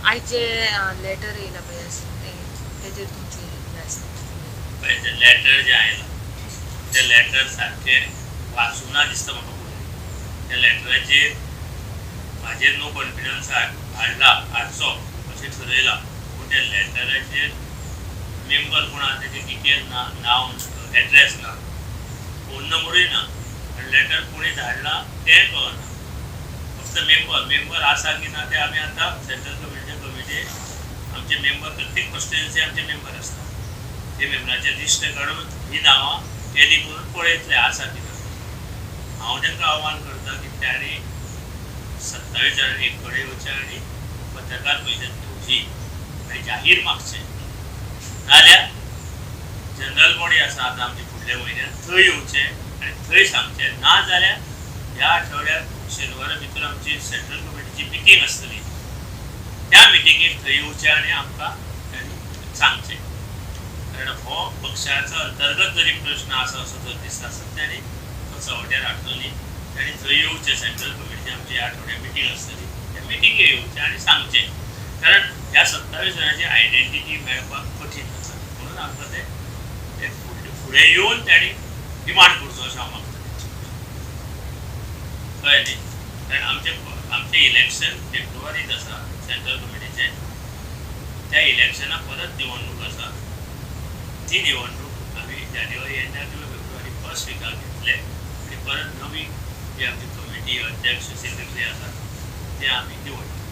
आयज जे लेटर येयला पळय तेजेर तुमची हें आसता. पळय तें लेटर जें आयलां तें लेटर सारकें वाचूना दिसता म्हाका फुडें. त्या लेटराचेर म्हाजेर नो कॉन्फिडन्स हाडला हाडचो अशें ठरयलां, पूण त्या लेटराचेर मेंबर कोण आसा तेजी डिटेल ना, नांव एड्रेस ना, फोन नंबरूय ना, आनी लेटर कोणी धाडलां तेंय कळना. फक्त मेंबर मेंबर आसा की ना ते आमी आतां सेंट्रल कमिटीच्या कमिटी आमचे मेंबर प्रत्येक कॉन्स्टिट्युएन्सी आमचे मेंबर आसता, ते मेंबराचें लिस्ट काडून ही नांवां टॅली करून पळयतले आसा की ना. हांव तांकां आव्हान करता की तांणी 27 जाणांनी एक कडेन येवचें आनी पत्रकार परिशद घेवची आनी जाहीर मागचें, नाल्यार जनरल बॉडी आसा आतां आमची फुडल्या म्हयन्यात थंय येवचें आनी थंय सांगचें. ना जाल्यार ह्या आठवड्याक शेनवारा भितर आमची सेंट्रल कमिटीची मिटींग आसतली, त्या मिटिंगेक थंय येवचें आनी आमकां तांणी सांगचें. कारण हो पक्षाचो अंतर्गत जरी प्रश्न आसा असो जर दिसता आसत तांणी तो चवट्यार हाडचो न्ही, तांणी थंय येवचें. सेंट्रल कमिटीची आमची ह्या आठवड्याक मिटींग आसतली, त्या मिटिंगेक येवचें आनी सांगचें. कारण ह्या 27 जाणांची आयडेंटिटी मेळपाक कठीण जाता, म्हणून आमकां ते फुडें येवन तांणी डिमांड करचो अशें हांव मागता. कळ्ळें न्ही? कारण आमचें इलेक्शन फेब्रुवारींत आसा सेंट्रल कमिटीचें, त्या इलेक्शनाक परत निवडणूक आसा, ती निवडणूक आमी जानेवारी एंडाक किंवा फेब्रुवारी फर्स्ट विकाक घेतले आनी परत नवी जी आमची कमिटी अध्यक्ष सेक्रेटरी आसा ते आमी निवडले.